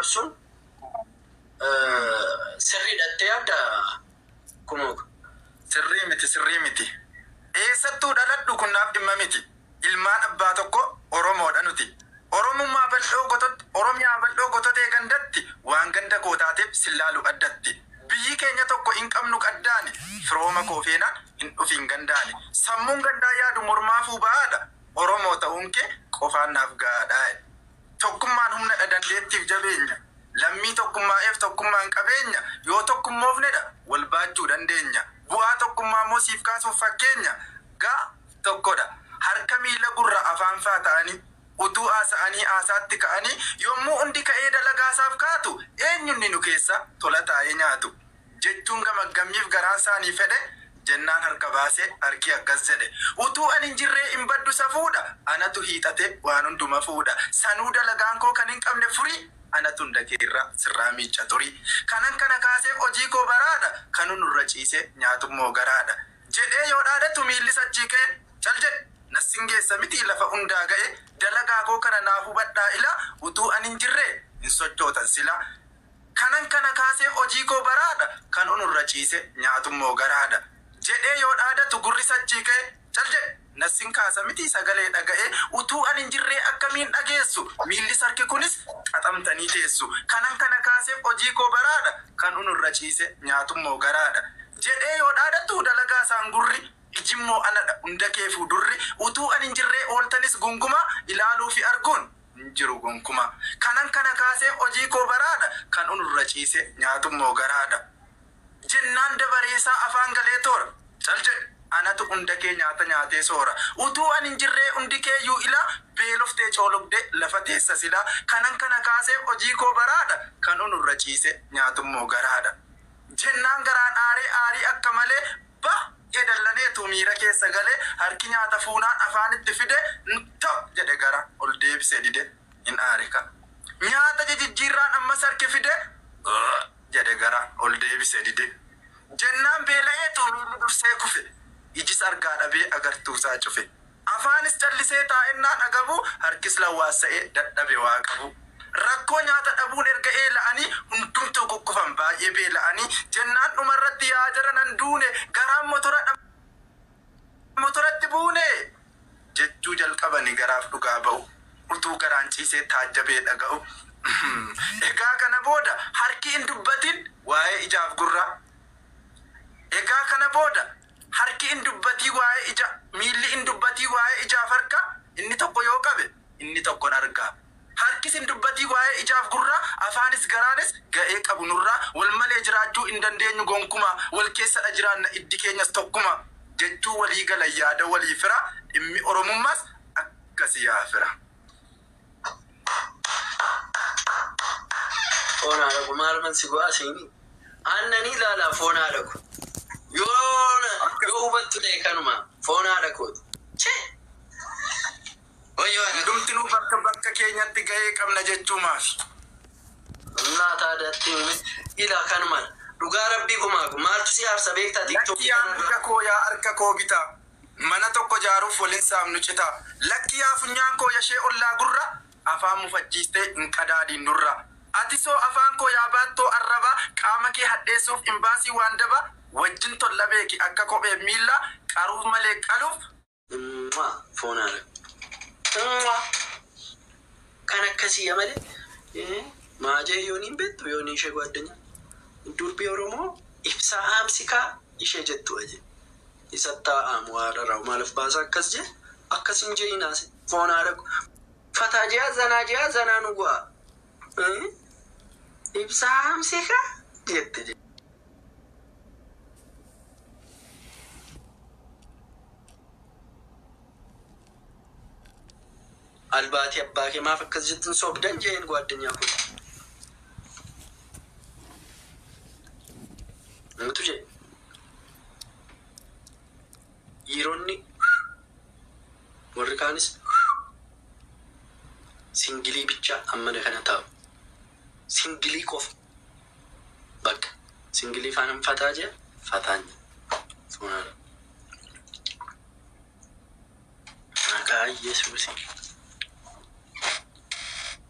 Dabarsuun sirriidha jettee yaadda kumoo? Sirrii miti, sirrii miti. Eessattuu dhaladhu kun naaf dhimma miti. Ilmaan abbaa tokko Oromoodha nuti. Oromummaa bal'oo gotot Oromiyaa bal'oo gototee gandatti waan ganda koo taateef sin laalu addatti. Biyyi keenya tokko hin qabnu qaddaani firooma koo feenaan hin dhufiin gandaani. Sammuun gandaa yaadu mormaafuu ba'aadha Oromoo ta'uun kee qofaan naaf ga'aadha. Tokkummaan humnadha dandeettiif jabeenya. Lammii tokkummaa'eef tokkummaan qabeenya. Yoo tokkummoofnedha wal baachuu dandeenya. Bu'aa tokkummaa immoo siif kaasuuf fakkeenya. Ga tokkodha. Harka miila gurra afaan faa ta'anii utuu haasa'anii haasaatti ka'anii yommuu hundi ka'ee dalagaasaaf kaatu eenyunni nu keessa tola taa'ee nyaatu jechuun gamaggammiif garaan saanii fedhe jennaan harka baasee harki akkas jedhe utuu ani hin jirree hin baddu safuudha anatu hiixate waan hunduma fuudha sanuu dalagaan koo kan hin qabne furii anatu hunda keerra sirraa miicca turii kanan kana kaasee hojii koo baraadha kanu nurra ciisee nyaatummoo garaadha jedhee yoo dhaadatu miillis achii ka'e cal jedhe nassin geessa miti lafa hundaa ga'e dalagaa koo kana naa hubadhaa ila utuu ani hin jirree hin sochootan sila kanan kana kaasee hojii koo baraadha kan nurra ciise nyaatummoo garaadha jedhee yoo dhaadatu gurri sachii ka'e cal jedhe nassin kaasa miti sagalee dhaga'e utuu ani hin jirree akkamiin dhageessu miilli sarki kunis xaxamtanii teessu kanan kana kaasee hojii koo baraadha kan nurra ciise nyaatummoo garaadha jedhee yoo dhaadatu dalagaa isaan gurri ijimmoo anadha hunda keefuu durri utuu ani hin jirree ooltanis gunguma ilaaluu fi arguun hin jiru gonkuma kanan kana kaasee hojii koo baraadha kan nurra ciise nyaatummoo garaadha jennaan dabareesaa afaan galee toora cal jedhe anatu hunda kee nyaata nyaatee soora utuu ani hin jirree hundi keeyyuu ilaa beeloftee coologdee lafa teessa silaa kanan kana kaasee hojii koo baraadha kan nurra ciise nyaatummoo garaadha jennaan garaan aaree aarii akka malee baay'ee dallaneetu miira keessa galee harki nyaata fuunaan afaanitti fide ntoo jedhe gara ol deebisee dide hin aarika nyaata jijjiirraan ammas harki fide jedhe gara ol deebisee dide jennaan beela'eetu miilli dursee kufe ijis argaa dhabee agartuusaa cufe afaanis callisee taa'ennaan agabu harkis lawwaassa'ee dadhabe waa qabu rakkoo nyaata dhabuun erga eela'anii hundumtuu kukkufan baay'ee beela'anii jennaan dhumarratti yaa jara nan duune garaan motora motoratti buune jechuu jalqabani garaaf dhugaa ba'u utuu garaan ciisee taajjabee dhaga'u egaa kana booda harki hin dubbatin waa'ee ijaaf gurraa egaa kana booda harki hin dubbatii waa'ee ija miilli hin dubbatii waa'ee ijaaf harka inni tokko yoo qabe inni tokkon argaa harkis hin dubbatii waa'ee ijaaf gurraa afaanis garaanis ga'ee qabu nurraa wal malee jiraachuu hin dandeenyu gonkuma wal keessadha jiraanna iddi keenyas tokkuma jechuu walii galan yaada walii fira dhimmi oromummaas akkasi yaa fira. Foon haadha koo maal man si go'aa siinii? Aannanii ilaalaa foon haadha koo. Yoo hubattu ta'e kanuma foon haadha kooti. Chee! Wayyoo haadha koo. Hundumtinuu bakka bakka keenyatti ga'ee qabna jechuu maafi. Laata aadaatti ilaa kanumaan dhugaa rabbii kumaa maaltu si aarsa beektaa Lakki tiiktookii yaa kanarra. mirga koo yaa harka koo bitaa mana tokko jaaruuf waliin saamnu citaa lakki yaa funyaan koo yashee ollaa gurra afaan mufachiistee hin qadaadiin nurra ati soo afaan koo yaa baattoo arrabaa qaama kee hadheessuuf imbaasii waan daba wajjin tolla beeki akka kophee miillaa qaruuf malee qaluuf Mwah, foon haadha. Mwah. Kan akkasii malee maajee yooniin beektu yoonii ishee gwaddanya. Durbi Oromoo ibsaa aamsikaa ishee jettu aje. Isatti aamu haadha rawu maaliif baasa akkas jee akkas hin je'inaase foon haadha koo. Fataa jea zanaa jea zanaa nu go'a. Ibsaa aamsikaa jette je. Albaatii abbaa kee maaf akkas jettin soobdan jeen gwaddinyaa kun. Nutu jee. Dhiironni warri kaanis singilii bicha ammana kana taa'u. Singilii qofa. Bakka singilii faana fataa jee fataan jee. Foon maqaa Yesuusi.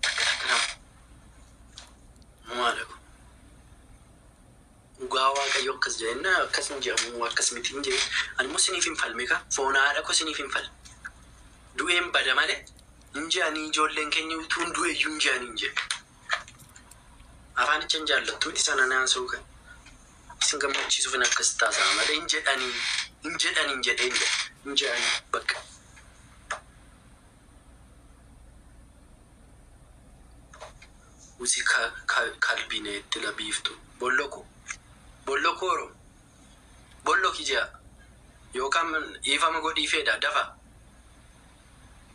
Takka takka nama. Jenna akkas hin jedhamu, akkas miti hin jedhu. Ani immoo siniif hin falme ka foon haadha koo siniif hin falme. Du'een bada malee hin jedhanii, ijoolleen keenya utuu hin du'e iyyuu hin jedhanii hin jedhu. Afaanicha hin jaallattu miti sana naasuu kan. Isin gammachiisuuf hin akkas taasisaa malee hin jedhanii, hin jedhanii, hin jedhee hin jedhu. Hin jedhanii bakka. Usi kalbineetti la biiftu. Bolloku. Bolloku Oromo. Bolloki jea. Yookaan dhiifama godhii fedha dafa.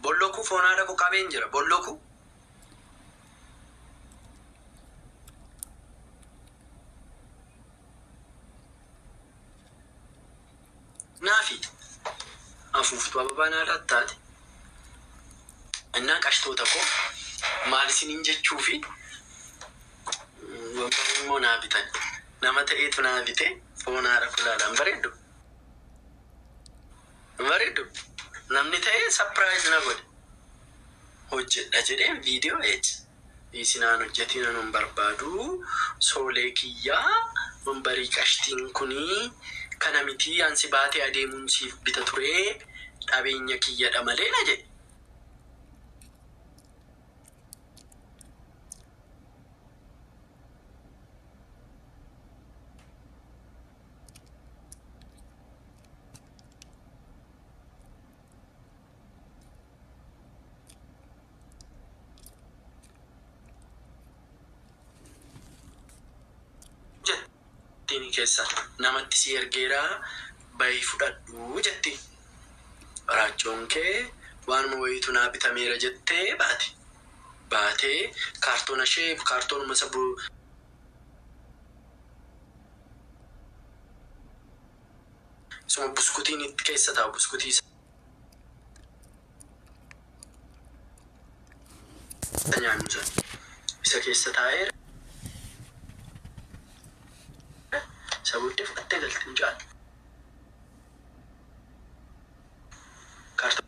Bolloku foon haadha koo qabeen jira. Bolloku. Naafi. Afuuftuu ababaa naa laattaate. Innaa qashtoota koo maal isiniin jechuu fi wambarii immoo naa bitan. Nama ta'eetu naa bite, foon haadha koo ilaalaan bareeddu. Bareeddu. Namni ta'ee surprise na godhe. Hojjedha jedheen viidiyoo eechi. Isinaan hojjetiin anuun barbaadu soolee kiyyaa, wambarii qashtiin kunii kana miti, ansi baatee adeemuun siif bita turee, dhabeenya kiyyadha malee na jedhe. Jettiin keessa namatti si ergeeraa, bahii fudhadhu jetti. Raachoon kee waanuma wayiitu naa bitameera jettee baate. Baatee kaartoona ishee, kaartoonuma isa suma buskutiin itti keessa taa'u, buskutii isa nyaannu sana isa keessa taa'ee, isa booddee fudhattee galte mucaan. Kaartoon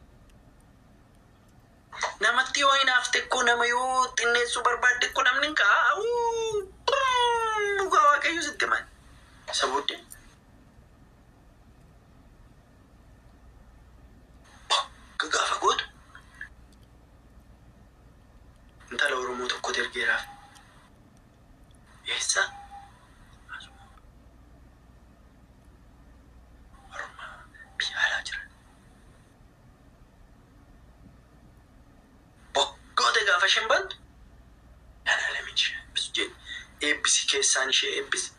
namatti yoo hinaafte ikkoo, nama yoo xinneessuu barbaadde ikkoo, namni hin ka'a. Dhugaa Waaqayyo sitti himan. Isa booddee bakka gaafa gootu intala Oromoo tokkotu ergeeraaf. Eessa? Oromoo biyya alaa jiran. Boggoote gaafa isheen bantu Yaalaalamiin ishee eebbisu jedhe. Eebbisi keessaan ishee eebbisi.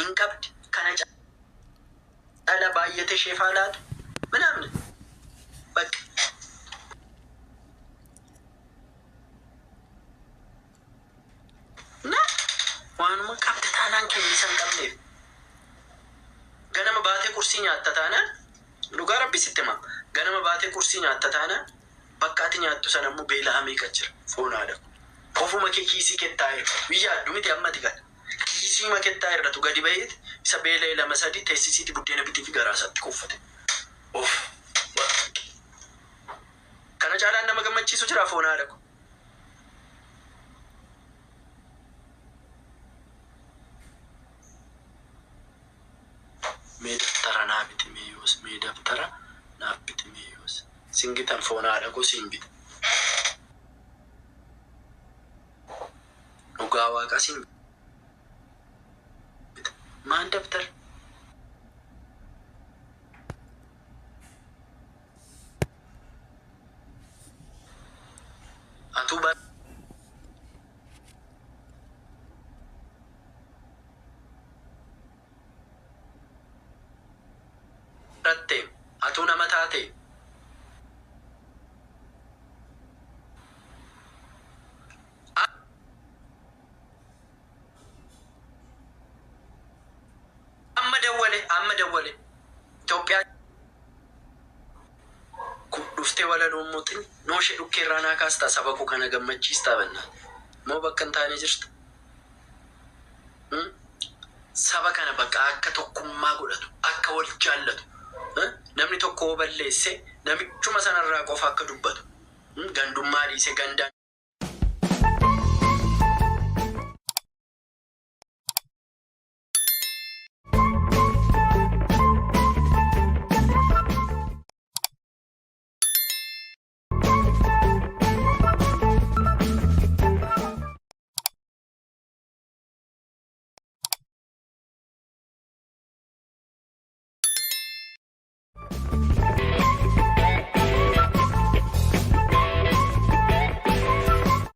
Hin qabdi. Kana caala baay'ate ishee faalaatu. Minaamni. Bakka. Na waanuma qabda taanaan kennisa hin qabneef. Ganama baatee qursii nyaatta taanaan, dhugaa Rabbi sitti hima. Ganama baatee qursii nyaatta taanaan, bakka ati nyaattu sana immoo beela'aa meeqa jira, foon haadha koo. Ofuma kee kiisii kettaa irra. Biyya addu miti amma ati kana. Kiisii makettaa irratu gadi baheeti isa beela'e lama sadi teessisiiti buddeena bitii fi garaa isaatti kuuffate. Of. Kana caalaan nama gammachiisu jira, foon haadha koo. Mee daftara naa biti mee yoos, mee daftara naaf biti mee yoos. Singitan, foon haadha koo siin bita. Dhugaa Waaqaa siin bita. Maan daftara? Atuu baratte, atuu nama taate. Amma dawwale, amma dawwale. Itoophiyaa dhuftee walaloo immoo xinnoo ishee dhukkeerraa naa kaastaa, saba koo kana gammachiistaa bannaa. Moo bakka hin taane jirta? Saba kana bakka akka tokkummaa godhatu, akka wal jaallatu, namni tokko yoo balleesse namichuma sanarraa qofa akka dubbatu, gandummaa dhiise gandaan.